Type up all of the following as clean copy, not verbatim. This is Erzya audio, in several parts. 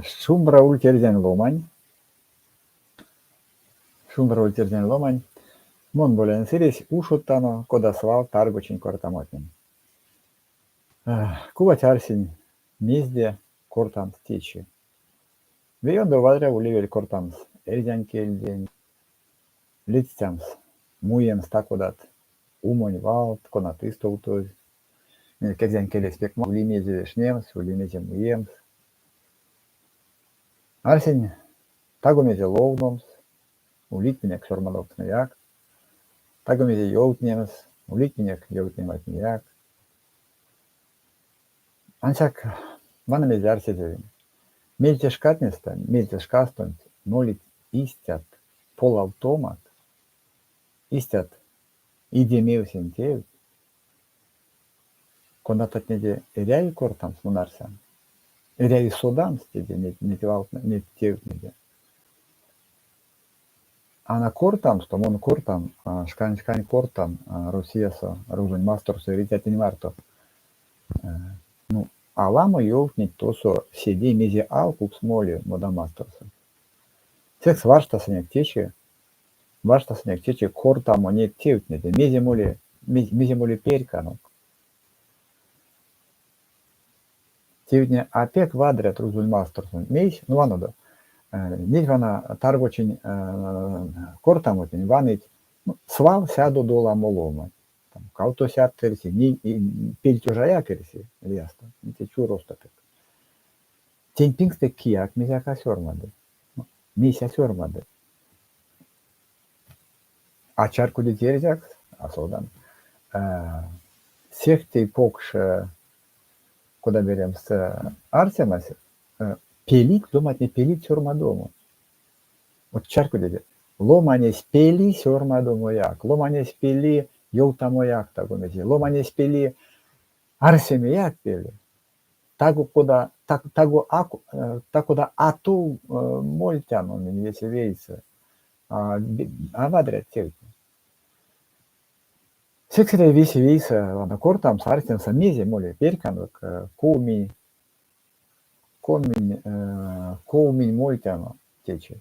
Шумбра ульть, эрзянь ломань! Шумбра ульть, эрзянь ломань! Мон Боляень Сыресь, ушодтано, кода свал, таргочинь кортамотнень. Кувать арсинь, мезде кортамс течи. Ве ёндо вадря улевель кортамс эрзянь кельденть, ледстямс, муемс та-кодат умонь валт, конат истовтозь. Минек эрзянь келесь пек ули мезе вешнемс, ули мезе муемс. Арсинь, таго мезе ловномс, улить минек сёрмадовкстнэяк, таго мезе ёвтнемс, улить минек ёвтнематнеяк. Ансяк вана мезе арсезевинь. Меельце шкатнестэ, меельце шкастонть молить истят полавтомат, истят идемевсень тевть, конататнеде эряви кортамс, мон арсян. Эряви содамс теде неть валтнэ, неть тевтнеде. А на кортамсто, мон кортан, шкань-шкань кортан Россиясо, рузонь масторсо эрицятнень марто. Ну, аламо ёвтнить тосо седе, мезе алкукс моли модамасторсо. Секс варштасынек течи, варштасынек течи кортамо неть тевтнеде, мезе моли, мезе моли перьканок. Тевтне а пек вадрят рузонь масторсонть. Мейсь? Ну, ванодо. Неть вана таргочинь кортамотнень ваныть, ну, свал сядодо ламо ломанть. Там кавтосядт эрси, пельтёжаяк эрси лиясто, те чуросто пек. Тень пингстэ кияк мезеяк а сёрмады. Мейсь а сёрмады? А чарькодить эрзякс? А содан. Сехте покш, кода меремс, арсемась, пелить ломантне пелить сёрмадомо. Вот чарькодеде, ломанесь пели сёрмадомояк, ломанесь пели ёвтамояк таго мезе, ломанесь пели арсемеяк пели. Таго кода таго а та-кода а тов мольтяно минь весе вейсэ, а вадрят тевтне. Секс эряви весе вейсэ вана кортамс, арсемс, а мезе моли перьканок, ков минь ков минь ков минь мольтяно течи.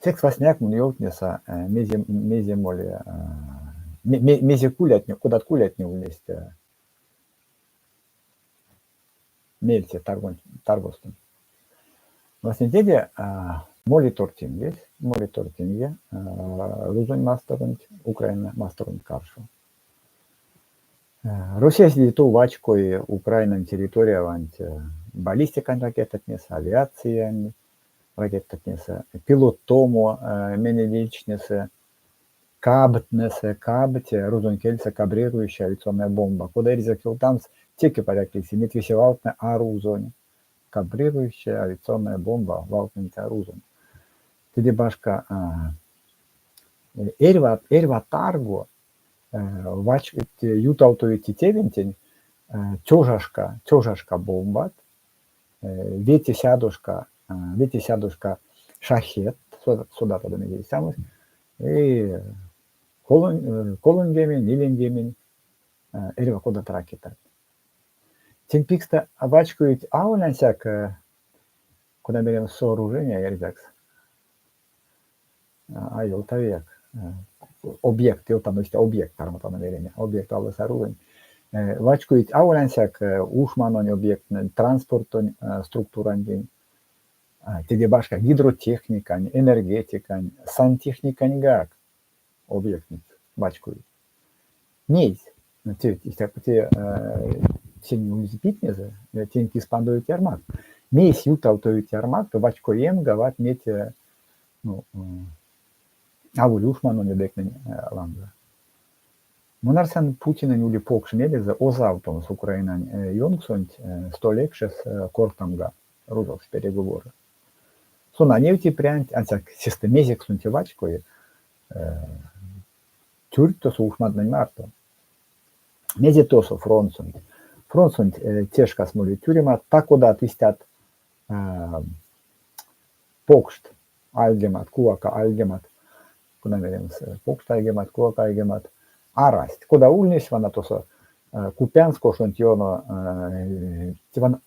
Секс васняяк мон ёвтнеса, мезе мезе моли, мезе кулятне, кодат кулятне ульнесть меельце таргонть таргостонть. Васенцеде моли тортингесь, моли тортинге рузонь масторонть, Украина масторонть каршо. Россиясь седе тов вачкои Украинань территорияванть баллистикань ракетатнесэ, авиациянь ракетатнесэ, пилоттомо менеличтнесэ, КАБтнесэ, КАБ те рузонь кельсэ кабрирующая авиационная бомба. Кода эрзякс ёвтамс, теке паряк лиси, неть весе валтнэ а рузонь. Кабрирующая авиационная бомба валтнэ а рузонь. Теде башка, эрьва эрьва тарго вач ютавтовить те тевентень тёжашка, тёжашка бомбат, ветесядошка, ветесядошка шахедт, содатадо мезе истямось, и колоньгемень, ниленьгемень эрьва кодат ракетат. Тень пикстэ вачкоить аволь ансяк, кода меремс, сооружения эрзякс, а ёвтавияк объект, ёвтано истя объект, карматано мереме, объект валось а рузонь. Вачкоить аволь ансяк ушманонь объекттнэнь, транспортонь структурантень, теде башка гидротехникань, энергетикань, сантехниканьгак объекттнэнь вачкоить. Мейсь? Те истя те сень улить питнезэ, тень кис пандовить ярмакт. Мейсь ютавтовить ярмакт, вачкоемга неть ну, аволь ушманонь объекттнэнь ланга. Мон арсян, Путинэнь ули покш мелезэ озавтомс Украинань ёнксонть столь экшес кортамга, рузокс переговоры. Сон а невти прянть, ансяк сестэ мезекс сон те вачкои, тюрть тосо ушмантнэнь марто. Мезе тосо фронтсонть? Фронтсонть те шкас моли тюрема, та-кодат истят покшт айгемат, кувака айгемат, кода меремс, покшт айгемат, кувака айгемат арасть. Кода ульнесь вана тосо. Купянск ошонть ёно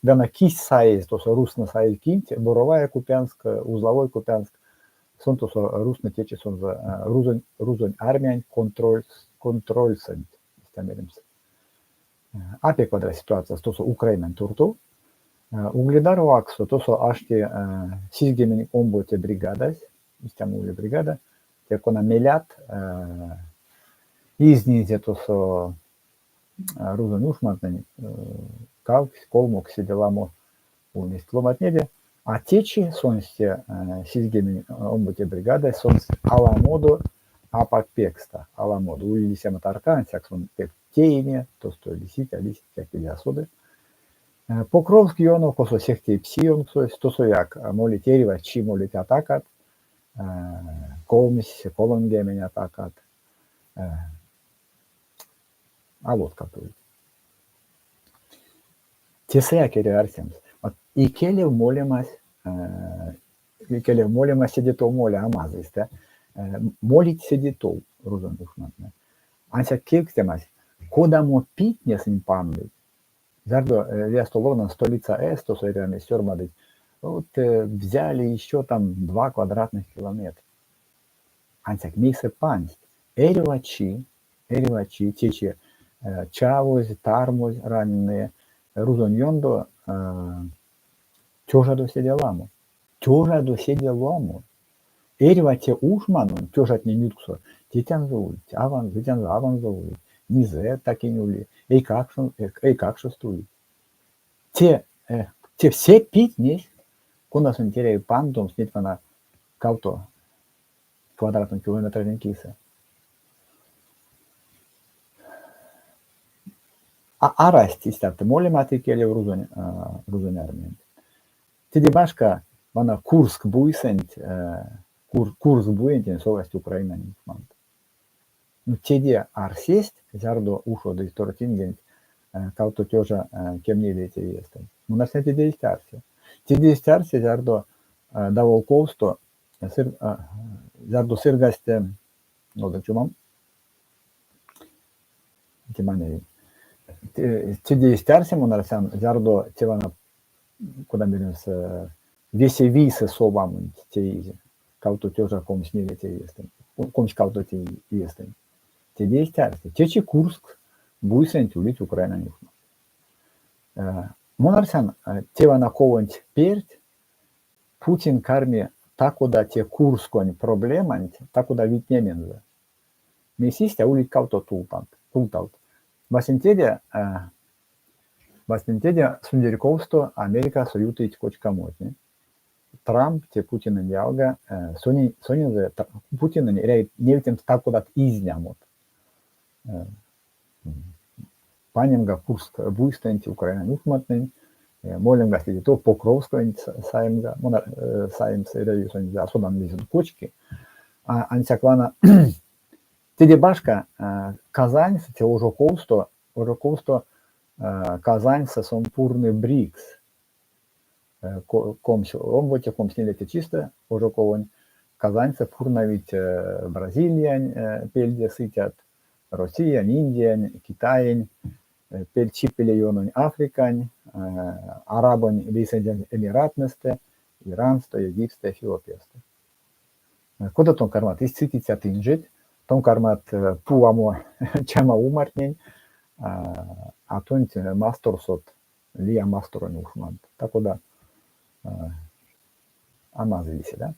вана кись саезь, тосо рузтнэ саизь кинть, Боровая Купянск, Узловой Купянск, сон тосо рузтнэ течи сонзэ рузонь, рузонь армиянть контроль, контрольсэнть, истя меремс. А пек вадря ситуациясь тосо Украинань туртов. Угледар вакссо тосо ашти 72-це бригадась, истямо ули бригада, те кона мелят изнизе тосо рузонь ушмантнэнь, кавксть, колмоксть седе ламо ульнесть ломантнеде, а течи сонсь те 72-це бригадась сонсь аламодо апак пекста, аламодо. Ули лисема тарка, ансяк сон пек теине, тосто лисить, а лисить, как иля соды. Покровск ёно, косо сехте пси ёнксось, тосояк молить эрьва чи молить атакат, 20, 30 атакат. А лоткавтовить. Тесэяк эряви арсемс. Вот икелев молемась, икелев молемась седе тов моли а мазыйстэ. Молить седе тов рузонь душмантнэ. Ансяк кевкстемась, кодамо питне сынь пандыть? Зярдо лиясто ловнан Столица С, тосо эряви сёрмадыть, вот взяли еще там 2 квадратных километра. Ансяк мейсэ пандсть? Эрьва чи, эрьва чи течи чавозь, тармозь раненые рузонь ёндо тёжадо седе ламо. Тёжадо седе ламо. Эрьва те ушманонть тёжатнень ютксо тетянзо улить, аванзо, тетянзо аванзо улить, низэ такень ули, эйкакшост улить. Те, те все питнесь, конасонть эряви пандомс неть вана кавто квадратной километратнень кисэ. А арасть истят молемат икелев рузонь, рузонь армиянть. Теде башка, вана Курск буйсэнть, Курск буентень совасть Украинань ушмант. Ну, теде арсесть, зярдо ушодызь торотингенть 2014 иестэнть. Мон арсян, теде эзть арсе. Теде эзть арсе, зярдо даволковсто, зярдо сыргасть, нолдык чумом, те Теде эзть арсе, мон арсян, зярдо те вана, кода меремс, весе вийсэ совамонть теизе 2024 иестэнть, 22 иестэнть. Теде эзть арсе. Течи Курск буйсэнть улить Украинань ушмант. Мон арсян, те вана ковонть перть Путин карми та-кода те Курсконь проблеманть та-кода витнемензэ. Мейс истя улить кавто тувталт. Васенцеде, васенцеде сундерьковсто Америкасо ютыть кочкамотне. Трамп те Путинэнь ялга, сонензэ Путинэнь эряви невтемс та-кодат изнямот. Панемга Курск буйстэнть Украинань ушмантнэнь, молемга седе тов Покровскоенть саемга, саемс эряви сонзэ, а содан мезе кочки. А ансяк вана теде башка Казаньсэ те ожоковсто, ожоковсто Казаньсэ сон пурны БРИКС. 24, 24 чистэ ожоковонь Казаньсэ пурнавить Бразилиянь пельде сыцят, Россиянь, Индиянь, Китаень, Пельчипелеёнонь Африкань, Арабонь Вейсэндязь Эмиратнэстэ, Ирансто, Египетстэ, Эфиопиясто. Кода тон кармат истя инжеть, тон кармат пувамо чамаумартнень, а тонть масторсот лия масторонь ушмант. Та-кода а мазый лиси, да?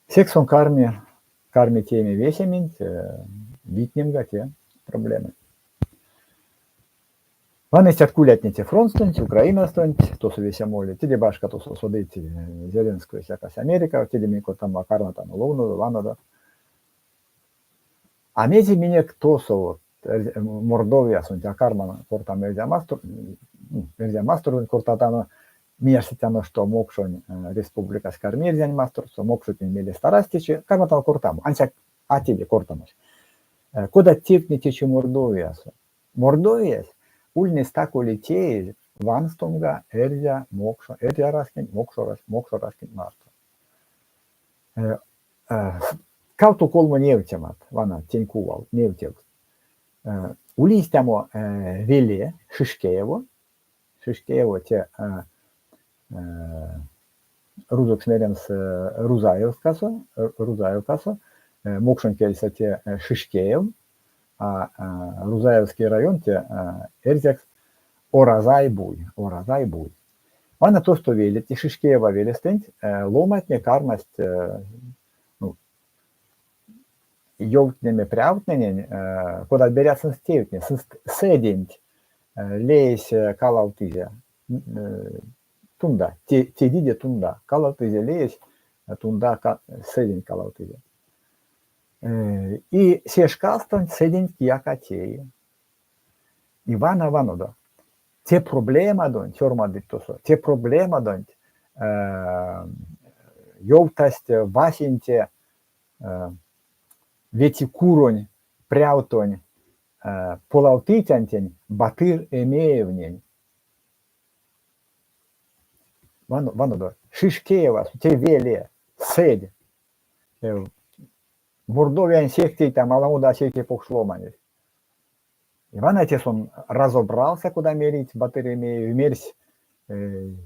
Секс сон карми, карми тееме весементь, витнемга те проблеманть. Вана истят кулятне те фронтстонть, Украинастонть, тосо весе моли. Теде башка тосо содыть Зеленскоесь якась Америкав, теде минь кортамо а карматано ловнодо, ванодо. А мезе минек тосо вот Мордовиясонть а карман кортамо Эрзя мастор, Эрзя масторонть кортатано, минь арсетяно, што Мокшонь республикась карми Эрзянь масторсо, мокшотнень мелест арась течи, карматано кортамо, ансяк а теде кортамось. Кодат тевтне течи Мордовиясо? Мордовиясь ульнесь тако-ли теезь ванстомга эрзя, мокшо, эрзя раськенть, мокшо, мокшо раськенть марто. Кавто-колмо невтемат, вана тень кувалт, невтевкст. Ули истямо веле Шишкеево. Шишкеево те рузокс меремс Рузаевкасо, Рузаевкасо, мокшонь кельсэ те Шишкеев, а Рузаевский район те эрзякс Оразай-буй, Оразай-буй. Вана тосто веле, те Шишкеева велестэнть ломантне кармасть ну, ёвтнеме прявтнэнень, кодат берят сынст тевтне, сынст сэденть леесь калавтызе тунда, тедиде тунда, калавтызе леесь тунда сэденть калавтызе. И се шкастонть сэденть кияк а теи. И вана ванодо, те проблемадонть, сёрмадыть тосо, те проблемадонть ёвтасть васенце ветикуронь прявтонь полавтыцянтень Батыр Эмеевнень. Ванодо, Шишкеева, те веле, сэдь. Мордовиянь сехте там аламодо а сехте покш ломанесь. И вана те сон разобрался, кода мерить Батыр Эмеев, мерсь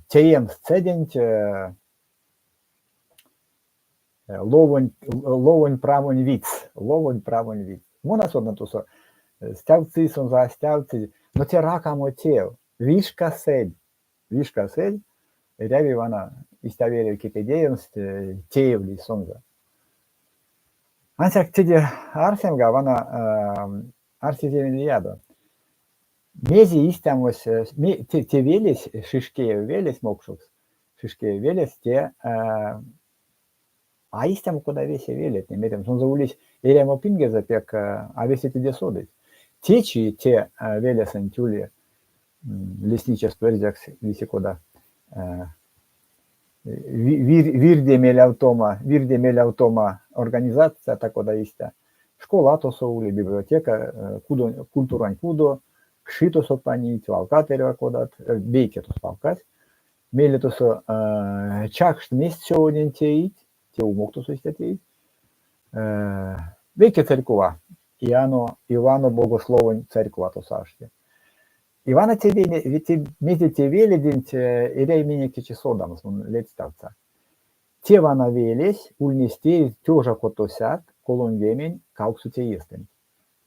теемс сэденть ловонь, ловонь правонь видьс, ловонь правонь видьс. Мон а содан тосо, стявтсызь сонзэ, а стявтсызь, но те ракамо тев, вишка сэдь, вишка сэдь, эряви вана истя верев кепедеемс, теевлизь сонзэ. Ансяк теде арсемга вана арсезевинь лиядо. Мезе истямось, те велесь, Шишкеев велесь мокшокс, Шишкеев велесь те а истямо, кода весе велетне, меремс, сонзэ улись эрямо пингезэ пек, а весе теде содыть. Течи те велесэнть ули лесничество эрзякс лиси кода вирде мелявтома, вирде мелявтома организация, та кода истя. Школа тосо ули, библиотека, кудо, культурань кудо, кши тосо панить, валкат эрьва кодат, вейке тосо валкась. Мейле тосо чакшт мезть сёвонень теить, те умок тосо истя теить. Вейке церькова, Иоанно, Ивано Богословонь церькова тосо ашти. Ивана те мезе те веледенть эряви минек течи содамс, мон ледстявтса. Те вана велесь ульнесь теезь тёжа котосядт 38 иестэнть,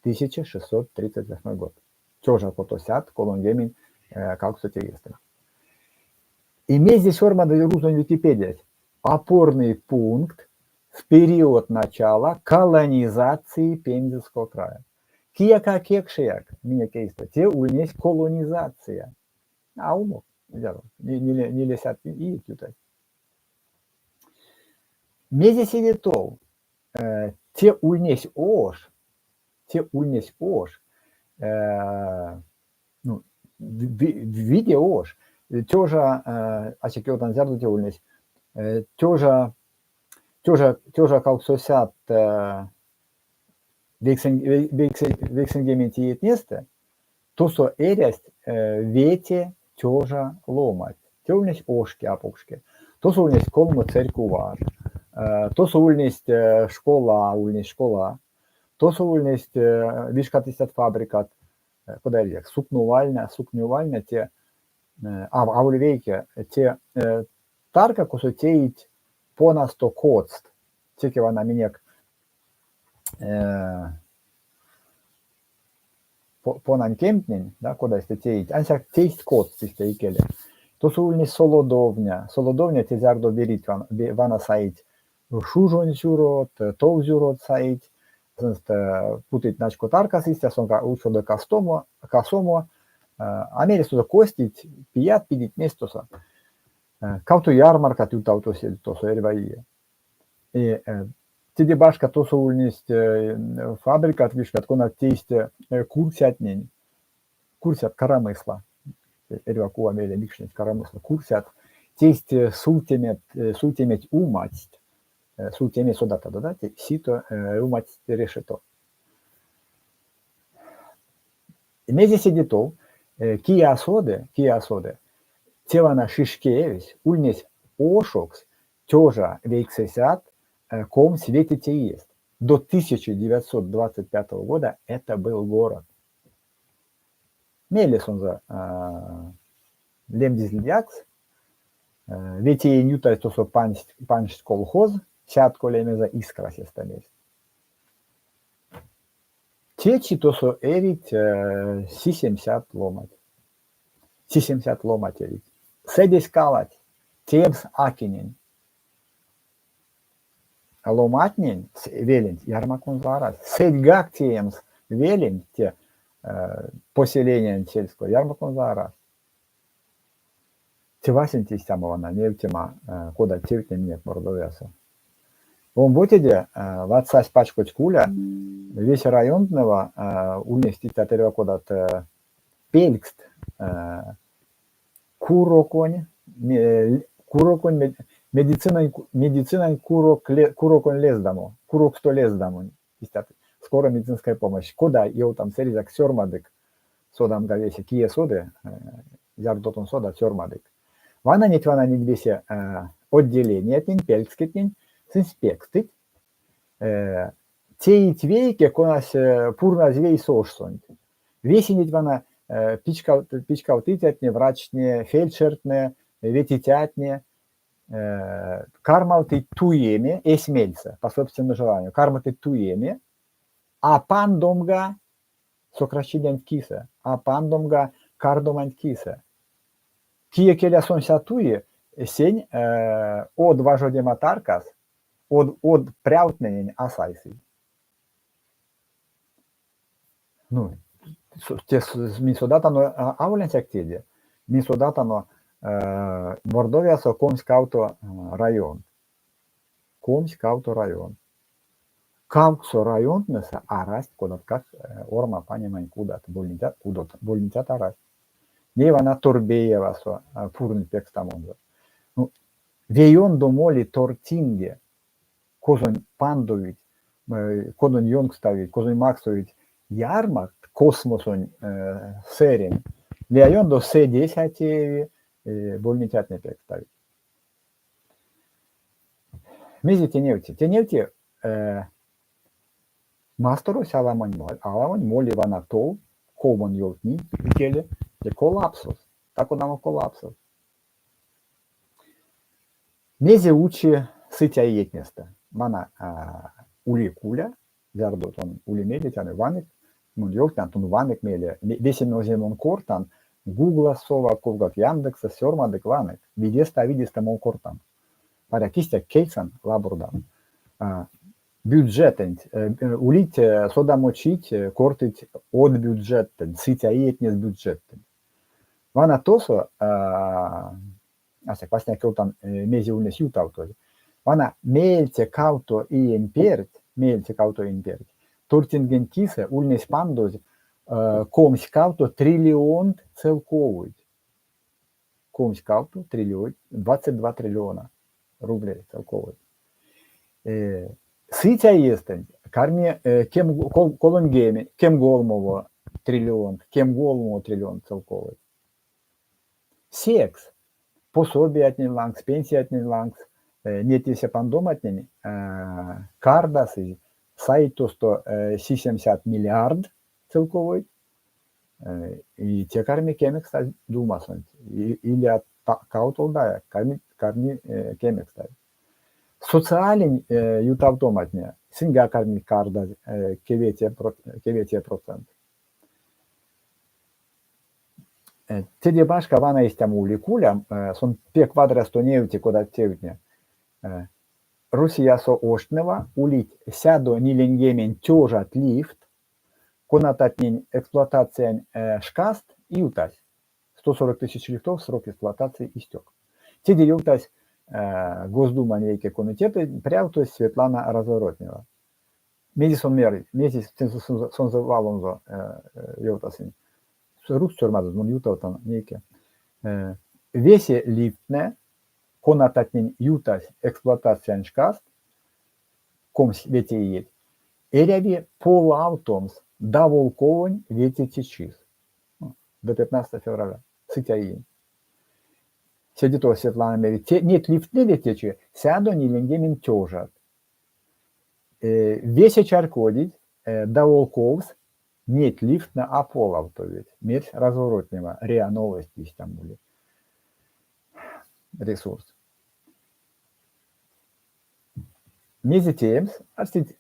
1638 год. Тёжа котосядт 38 иестэнть. И мезе сёрмады рузонь Википедиясь? Опорный пункт в период начала колонизации Пензенского края. Кияк а кекшияк минек эйстэ, те ульнесь колонизация. А умок, нилесядт иеть ютасть. Мезе седе тов? Те ульнесь ош, те ульнесь ош, ну, виде ош, тёжа, а ёвтан, зярдо те ульнесь, тёжа, тёжа, тёжа кавксосядт 90 иетнестэ тосо эрясть вете тёжа ломанть. Те ульнесь ошке а покшке. Тосо ульнесть колмо церькуват, тосо ульнесть школа, ульнесь школа, тосо ульнесть вишкат истят фабрикат, кода эрзякс, сукнувальня, сукнювальня те, аволь вейке, те тарка, косо теить понасто коцт. Теке вана минек понань кемтнень, да, кода истя теить, ансяк тейсть коцт истя икеле. Тосо ульнесь солодовня. Солодовня те зярдо берить, вана саить шужонь сюрот, товзюрот саить, сынст путыть начко таркас истя, сон ушоды кастомо, касомо, а мейле тосо костить, пият пидить, мезть тосо. Кавто ярмаркат ютавтозельть тосо эрьва ие. И теде башка тосо ульнесть фабрикат вишкат, конат тейсть курсятнень, курсят коромысла, эрьва кува мейле микшнесть коромысла, курсят, тейсть сувтеметь, сувтеметь умацть, сувтеме содатадо, да, сито, умацть решето. Мезе седе тов, кие а соды, кие а соды, те вана Шишкеевесь ульнесь ошокс тёжа вейксэсядт 25 иест. До 1925 года это был город. Мейле сонзэ лемдизь лиякс. Вете иень ютазь тосо панжсть колхоз, Сятко лемезэ Искра сестэ мерсть. Течи тосо эрить сисемсядт ломанть. Сисемсядт ломанть эрить. Сэдесь каладсь, теемс а кинень. Ломантнень веленть ярмаконзо арасть. Сэдьгак теемс веленть те поселениянть сельской ярмаконзо арасть. Те васенце истямо вана невтема, кода тевтне минек Мордовиясо. Омботеде ладсась пачкодсь куля, весе районтнэва ульнесть истят эрьва кодат пелькст куроконь куроконь медицинань медицинань курок куроконь лездамо, куроксто лездамонь истят скорая медицинская помощь. Кода ёвтамс эрзякс сёрмадык, содамга весе, кие соды, зярдо тон содат, сёрмадык. Вана неть вана неть весе отделениятнень, пелькскетнень сынсь пекстыть, теить вейке, конась пурназь вейсэ ошсонть. Весе неть вана пичкавтыцятне, врачтне, фельдшертнэ, ветицятне кармавтыть туеме эсь мельсэ, по собственному желанию, кармавтыть туеме, а пандомга сокращениянть кисэ, а пандомга кардоманть кисэ. Кие келя сонсь а туи, сень од важодема таркас, од од прявтнэнень а сайсызь. Ну, те минь содатано аволь ансяк теде, минь содатано Мордовиясо 22 районт. 22 районт. Кавксо районтнэсэ арасть кодаткак орма панемань кудат, больницят, кудот, больницят арасть. Ней вана Торбеевасо пурныть пекстамонзо. Ну, ве ёндо моли тортинге, козонь пандовить, кодонь ёнкставить, козонь максовить ярмакт космосонь сэрень, лия ёндо сэдесь а тееви, больницятне пекставить. Мезе те невти? Те невти масторось аламонь аламонь моли вана тов, ков мон ёвтнинь икеле, те коллапсос, та-кодамо коллапсос. Мезе учи сыця иетнестэ? Вана ули куля, зярдо тон ули мелеть, а ванык, мон ёвтнян, тон ванык мейле, весе мезе мон кортан, Гугласо, ковгак Яндекссэ сёрмадык, ванык, видестэ а видестэ мон кортан. Паряк, истя кельсан лабордан. Бюджетэнть улить содамочить, кортыть од бюджеттэнть, сыця иетнес бюджеттэнть. Вана тосо ансяк васня ёвтан, мезе ульнесь ютавтозь. Вана меельце кавто иень перть, меельце кавто иень перть тортингенть кисэ ульнесь пандозь 22 триллионт целковойть. 22 триллион, 22 триллиона рублей целковойть. Сыця иестэнть карми кем, кемголмово триллионт, кемголмово триллион целковойть. Секс пособиятнень лангс, пенсиятнень лангс, неть весе пандоматнень кардасызь, саить тосто сисемсядт миллиард целковойть, и те карми кемекстазь Думасонть. Или кавтолдаяк, карми, карми кемекстазь. Социалень ютавтоматне сыньгак кармить кардазь кеветее процент. Теде башка вана истямо ули куля, сон пек вадрясто невти, кодат тевтне. Россиясо оштнева улить 140 тёжат лифт, конататнень эксплуатациянь шкаст ютась. 140 тысяч лифтов срок эксплуатации истек. Теде ёвтась Госдумань вейке комитетэнь прявтось Светлана Разворотнева. Мезе сон мери, мезе сонзэ валонзо ёвтасынь. Рузт сёрмадозь, мон ютавтан нейке. Весе лифтне, конататнень ютась эксплуатациянь шкаст, 25 иеть, эряви полавтомс даволковонь ветеце чис, до 15 февраля, сыця иень. Седе тов Светлана мери, те, неть лифтнеде течи 140 тёжат. Весе чарькодить, даволковс. Неть лифтнэ а полавтовить, мерсь разворотнева РИА Новости истямо ули ресурс. Мезе теемс? Арсить,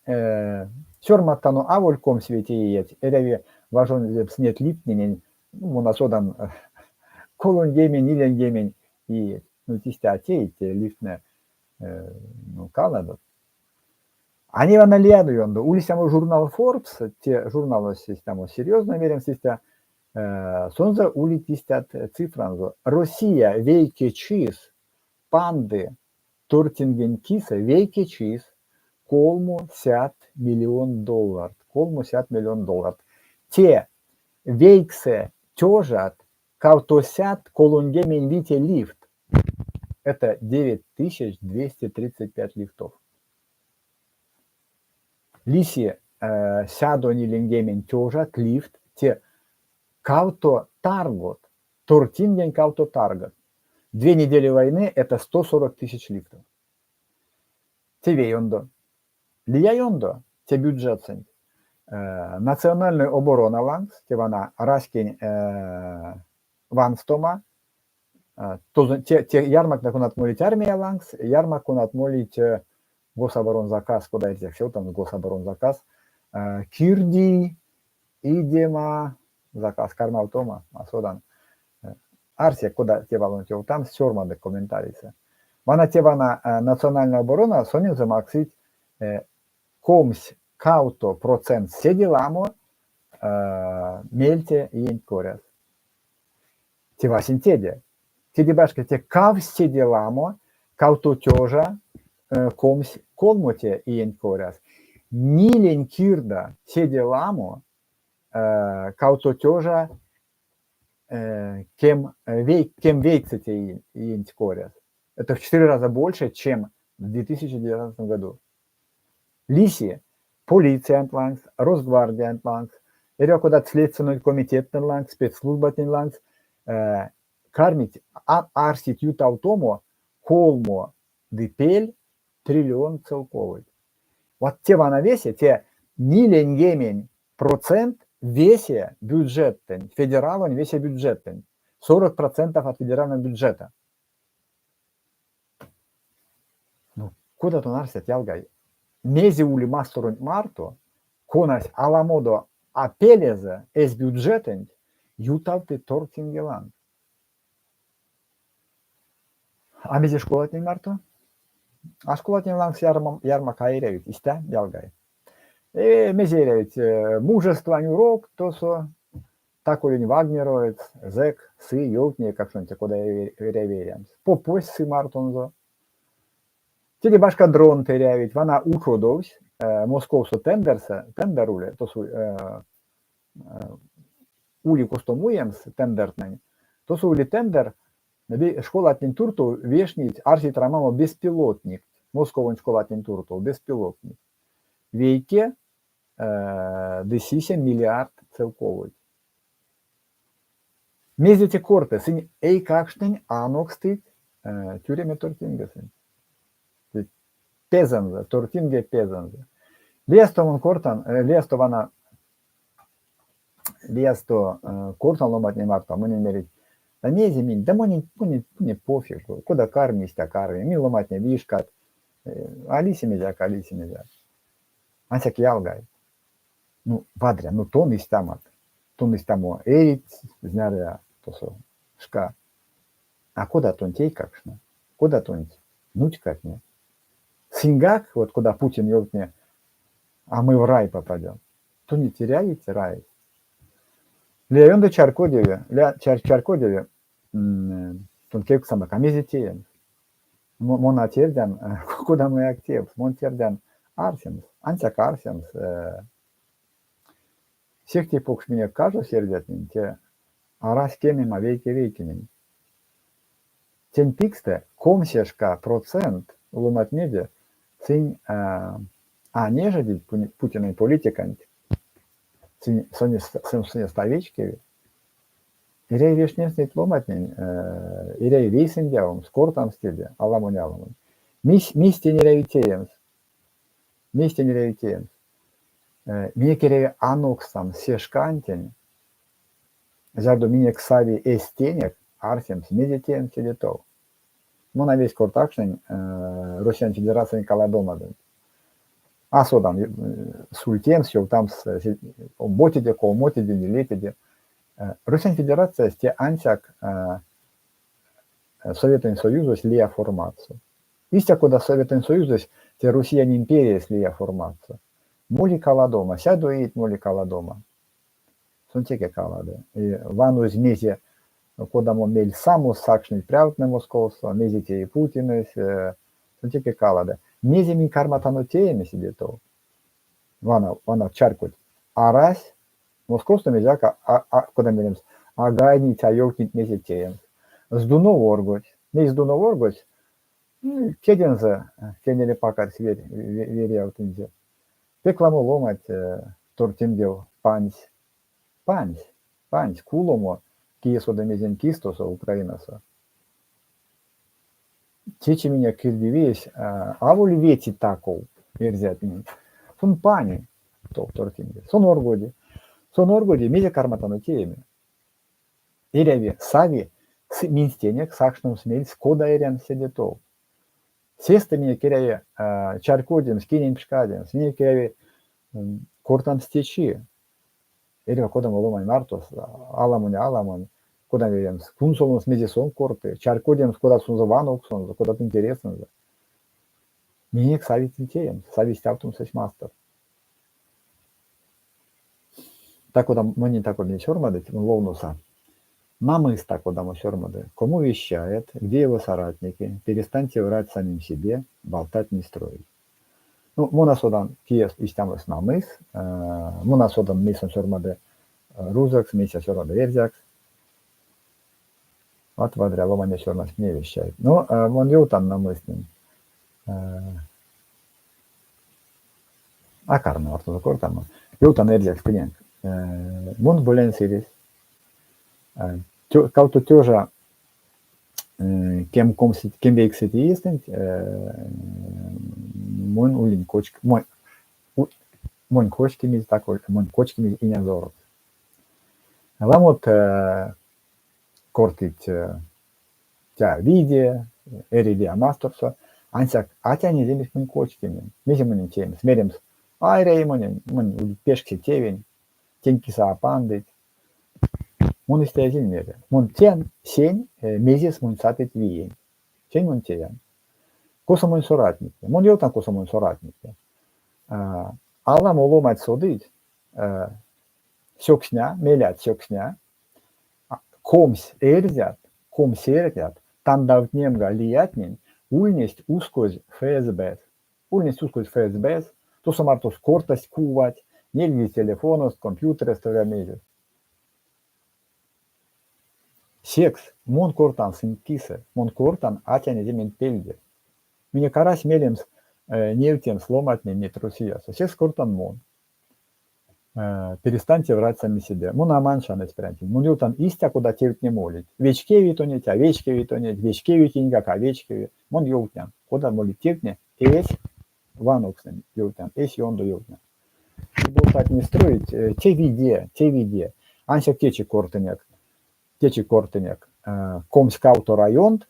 сёрмадтано аволь 25 иеть, эряви важодемс неть лифтненень, ну, мон а содан, 34 иеть. Ну, истя а теить те лифтне, ну, каладот. А ней вана лия ёндо. Ули истямо журнал Forbes, те журналось истямо серьёзной, меремс истя, сонзэ улить истят цифранзо. Россия вейке чис панды тортингень кисэ вейке чис 300 миллион долларт. 300 миллион долларт. Те вейксэ тёжат 235 лифт. Это 9235 лифтов. Лиси 140 тёжат лифт, те кавто таргот, тортингень кавто таргот. 2 недели войны – это 140 тысяч лифтов. Те ве ёндо. Лия ёндо, те бюджетсэнть. Национальной оборона лангс, те вана раськень ванстома, те ярмактне, конат молить армия лангс, ярмак, конат молить гособоронзаказ, кода эрзякс там гособоронзаказ, кирди, идема, заказ, кармавтома, а содан. Арсек, кода те валонть ёвтамс, сёрмады комментарийсэ. Вана те вана национальная оборона сонензэ максыть 22% седе ламо мельце иенть коряс. Те васенцеде. Теде башка те кавксть седе ламо, 2 тёжа 23-це иенть коряс. Нилень кирда седе ламо 2 тёжа 19-це иенть коряс. Это в 4 раза больше, чем в 2019 году. Лиси полициянть лангс, Росгвардиянть лангс, эрьва кодат следственной комитеттнэнь лангс, спецслужбатнень лангс кармить арсить ютавтомо 3 ды пель триллион целковойть. Вот те вана весе, те 40% весе бюджеттэнь, федералонь весе бюджеттэнь, 40% от федерального бюджета. Ну, кода тон арсят, ялгай? Мезе ули масторонть марто, конась аламодо а пелезэ эсь бюджетэнть ютавты тортинге лангс. А мезе школатнень марто? А школатнень лангс ярмак а эрявить, истя, ялгай? Мезе эрявить? Мужествань урок тосо, тако вагнеровец, зэк, сы, ёвтни эйкакшонтень, кода эряви эрямс. Попось сы мартонзо. Теде башка дронт эрявить. Вана ушодовсь Московсо тендерсэ, тендер ули, тосо ули косто муемс тендертнэнь. Тосо ули тендер, школатнень туртов вешнить, арсить рамамо беспилотник. Московонь школатнень туртов беспилотник. 1 ды 7 миллиард целковойть. Мезе те корты? Сынь эйкакштнень анокстыть тюреме тортингесэнть. Пезэнзэ, тортинге пезэнзэ. Лиясто мон кортан, лиясто вана, лиясто кортан ломантнень марто, монень мерить: да мезе минь, да монень, монень, монень пофиг, кода карми, истя карми, минь ломантне вишкат, а лиси мезеяк, а лиси мезеяк. Ансяк ялгай, ну, вадря, ну тон истямат, тон истямо эрить, знярыя тосо шка. А кода тонть эйкакштне, кода тонть нуцькатне? Сыньгак, вот кода Путин ёвтни, а мы в рай попадем. То не теряете рай. Лия ёндо чарькодеви, чарькодеви, тон кевкстьсамак, а мезе теемс? Мон а тердян кодамояк теемс, мон тердян арсемс, ансяк арсемс. Сехте покш минек кажось эрзятнень те арась кемема вейке-вейкенень. Тень пингстэ 20% ломантнеде сынь а нежедить Путинэнь политиканть, сынь сынст а вечкевить. Эряви вешнемс неть ломантнень, эряви вейсэндявомс, кортамс теде аламонь-аламонь. Мейсь тень эряви теемс? Мейсь тень эряви теемс? Минек эряви анокстамс се шкантень, зярдо минек сави эстенек арсемс, мезе теемс седе тов. Мон а весть кортакшнынь Россиянь Федерациянь каладомадонть. А содан, сультемс, ёвтамс омботеде, колмотеде, нилетеде. Россиянь Федерациясь те ансяк Советэнь Союзось лия форматсо. Истя кода Советэнь Союзось те Россиянь империясь лия форматсо. Моли каладома, сядо иеть моли каладома. Сон теке калады. И ванозь мезе, кодамо мель само сакшныть прявтнэ Московсо, мезе теи Путинэсь, сон теке калады. Мезе минь карматано тееме седе тов? Вана, вана чарькодть. Арась, Московсто мезеяк, а, кода меремс, а гайнить, а ёвтнить мезе теемс. Здунов оргодсь. Мейс Здунов оргодсь? Кедензэ кенери пакарьс верь, верявтынзе. Пек ламо ломанть тортингев пансь. Пансь, пансь куломо, кие соды мезень кис тосо, Украинасо. Течи минек кирдивиесь аволь вети та-ков эрзятнень. Сон пани тов тортингев. Сон оргоди. Сон оргоди, мезе карматано тееме? Эряви, сави минстенек сакшномс мельс, кода эрямс седе тов. Сестэ минек эряви чарькодемс, кинень пшкадемс, минек эряви кортамс течи. Эрьва кодамо ломань марто, аламонь-аламонь, кода меремс, кунсоломс, мезе сон корты, чарькодемс, кодат сонзэ вановксонзо, кодат интересэнзэ. Минек сави теемс, сави стявтомс эсь мастор. Та-кода монень та-кода не сёрмадыть, ловноса. Намыс та-кодамо сёрмады. Кому вещает, где его соратники, перестаньте врать самим себе, болтать не строить. Ну, мон а содан, кие истямось намыс, мон а содан, мейс сон сёрмады рузокс, мейс а сёрмады эрзякс. Вот вадря ломанесь сёрмадсь, мне вещает. Ну, мон ёвтан намыснэнь. А карман мартонзо кортамо. Ёвтан эрзякс тыненк. Мон Болянь Сыресь. Кавто тёжа кемвейксэце иестэнть мон улинь кочк монь кочкимизь монь кочкимизь инязорокс. Ламот кортыть тя виде, эри лия масторсо, ансяк атянь эзимизь монь кочкимим. Мезе монень теемс? Меремс: а эряви монень, монь улить пешксе тевень, тень кисэ а пандыть. Мон истя эзинь мере. Мон теян сень, мезес монь сатыть виень. Сень мон теян. Косо монь соратниктне? Мон ёвтан, косо монь соратниктне. Аламо ломанть содыть, сёксня, мелят сёксня, 20 эрзят, 20 эрзят тандавтнемга лиятнень ульнесть ускозь ФСБ-с. Ульнесть ускозь ФСБ-с, тосо мартост кортасть кувать, нельгизь телефоност, компьютерэст, эрьва мезест. Секс мон кортан сынст кисэ, мон кортан атянь эзементь пельде. Минек арась мелемс невтемс ломантнень неть Россиясо. Секс кортан мон. Перестаньте врать сами себе. Мон а манчан эсь прянтень. Мон ёвтан истя, кода тевтне молить. Вечкеви тонеть, а вечкеви тонеть, вечкеви киньгак, а вечкеви. Мон ёвтнян, кода молить тевтне, эсь вановкстнэнь ёвтнян, эсь ёндо ёвтнян. Болтать не строить, те виде, те виде. Ансяк течи кортынек, течи кортынек 22 районт,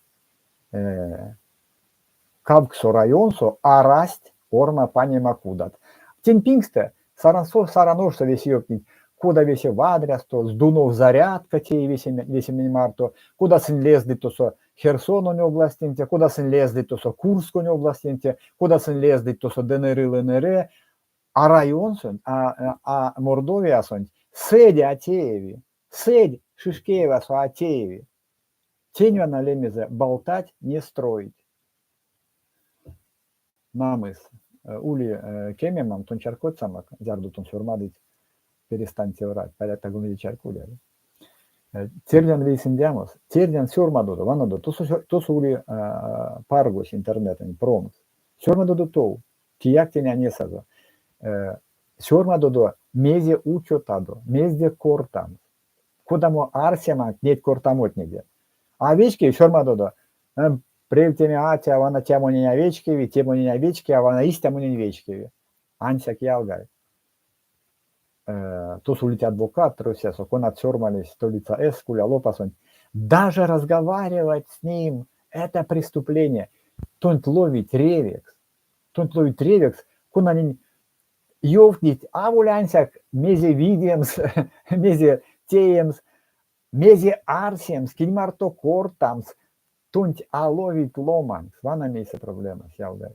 кавксо районсо арасть орма панема кудат. Тень пингстэ Сарансо, Сараношсо весе ёвтнить, кода весе вадрясто, Здунов зарядка теи весемень марто, кода сынь лездыть тосо Херсононь областеньте, кода сынь лездыть тосо Курсконь областеньте, кода сынь лездыть тосо ДНР и ЛНР, а районсонть, а Мордовиясонть сэдь а тееви, сэдь Шишкеевасо а тееви. Тень вана лемезэ болтать не строить. Намыс. Ули кемемам, тон чарькодьсамак, зярдо тон сёрмадыть перестаньте врать, паряк таго мезе чарькодят. Тердян вейсэндямос, тердян сёрмадодо, ванодо, тосо ули паргось интернетэнь, промкс. Сёрмадодо тов, кияк тень а несазо. Сёрмадодо, мезе учотадо, мезде кортамс. Кодамо арсеманк неть кортамотнеде? А вечкеви, сёрмадодо. Превтеме атя, вана те монень а вечкеви, те монень а вечкеви, а вана истя монень вечкеви. Ансяк ялгай. Тосо улить адвокатт Россиясо, конат сёрмалесть Столица С кулялопасонть. Даже разговаривать с ним – это преступление. Тонть ловить ревекс. Тонть ловить ревекс, конанень ёвтнить аволь ансяк мезе видемс, мезе теемс, мезе арсемс, кинь марто кортамс, тонть а ловить ломанькс. Вана мейсэ проблемась, ялгай.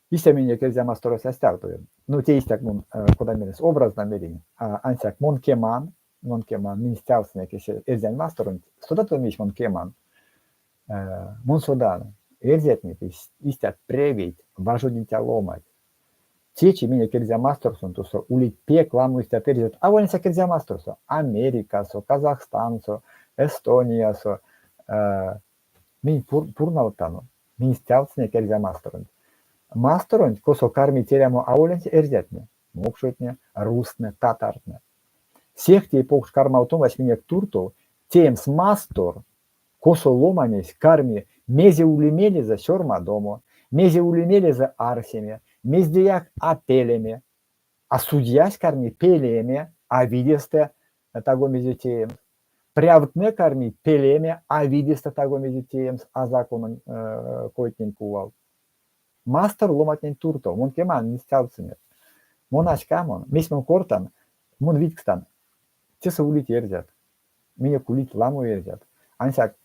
Истя минек Эрзя масторось а стявтови. Ну, те истяк мон, кода меремс, образна меринь. Ансяк мон кеман, мон кеман, минь стявтсынек эсь эрзянь масторонть. Содатадо мейсь мон кеман? Мон содан, эрзятне истят превейть, важодиця ломанть. Течи минек Эрзя масторсонть тосо улить пек ламо истят эрзят, аволь ансяк Эрзя масторсо, Америкасо, Казахстансо, Эстониясо. Минь пурнавтано, минь стявтсынек Эрзя масторонть. Масторонть, косо кармить эрямо аволь ансяк эрзятне, мокшотне, рузтнэ, татартнэ. Сехте покш кармавтомась минек туртов теемс мастор, косо ломанесь карми мезе ули мелезэ сёрмадомо, мезе ули мелезэ арсеме, мездеяк а пелеме, а судьясь карми пелеме, а видестэ таго мезе теемс. Прявтнэ кармить пелеме, а видестэ таго мезе теемс а закононь койтнень кувалт. Мастор ломантнень туртов, мон кеман, минь стявтсынек. Мон а ськамон, мейсь мон кортан, мон видькстан, тесэ улить эрзят. Минек улить ламо эрзят. Ансяк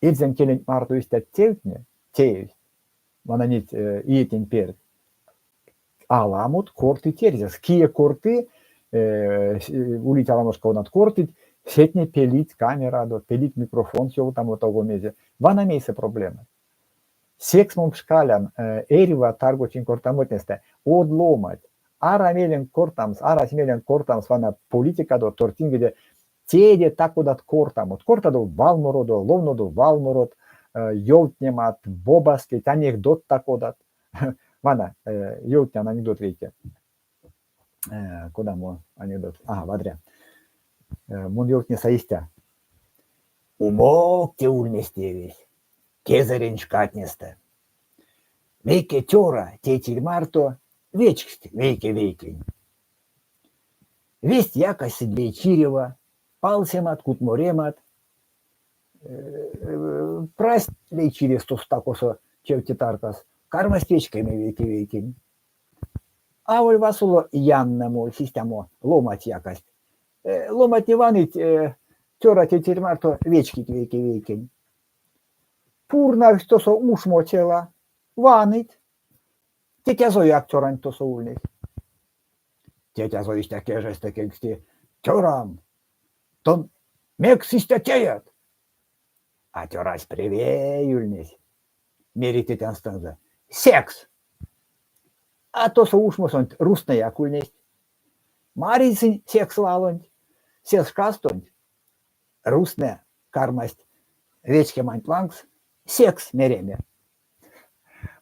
эрзянь келенть марто истят тевтне теевсть, вана неть иетнень перть, аламот кортыть эрзякс. Кие корты, улить аламошка конат кортыть, сетне пелить камерадо, пелить микрофонс ёвтамо того мезе. Вана мейсэ проблема. Секс мон пшкалян эрьва таргочинь кортамотнестэ: од ломанть, ара меленк кортамс, арась меленк кортамс вана политикадо, тортингеде, тееде та-кодат кортамот. Кортадо валмородо, ловнодо валморот, ёвтнемат, бобаскеть, анекдотт та-кодат. Вана, ёвтнян анекдот вейке. Кодамо анекдот? Ага, вадря. Мон ёвтнеса истя. Умок те ульнесь тевесь, кезэрень шкатнестэ. Вейке цёра тейтерь марто вечксть вейке-вейкень. Весть якасть сынь лей чирева, палсемат, кутморемат. Прасть лей чирес тосто-косо чевте таркас, кармасть вечкеме вейке-вейкень. Аволь васоло яннэ мольсь истямо ломанть якасть. Ломантне ваныть цёра тейтерь марто вечкить вейке-вейкень. Пурнавсть тосо ушмо цела, ваныть. Тетязояк цёранть тосо ульнесь. Тетязо истя кежейстэ кевксти: Цёрам, тон мекс истя теят? А цёрась превей ульнесь, мери тетянстэнзэ. Секс! А тосо ушмосонть рузтнэяк ульнесть. Маризь сынь секс валонть. Се шкастонть рузтнэ кармасть вечкеманть лангс секс мереме.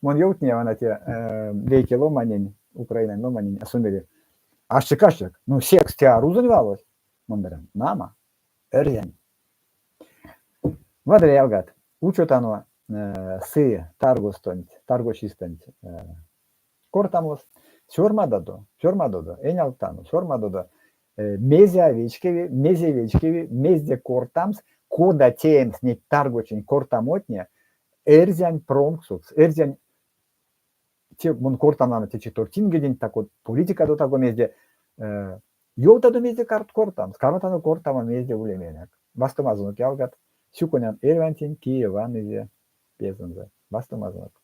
Мон ёвтния вана те вейке ломанень, украинань ломанень, а сон мери: Аштек, аштек, ну секс те а рузонь валось? Мон мерян: Нама, эрзянь. Вадря, ялгат, учотано сы таргостонть, таргочистэнть кортамос. Сёрмадодо, сёрмадодо, энялдтано, сёрмадодо, мезе а вечкеви, мезе вечкеви, мезде кортамс, кода теемс неть таргочинь кортамотне эрзянь промксокс, эрзянь те мон кортан течи тортингеденть, так вот политикадо таго мезде, ёвтадо мезде кортамс, карматано кортамо мезде улеменек. Вастомазонок, ялгат, сюконян эрьвантень, кие ванызе пезэнзэ. Вастомазонок.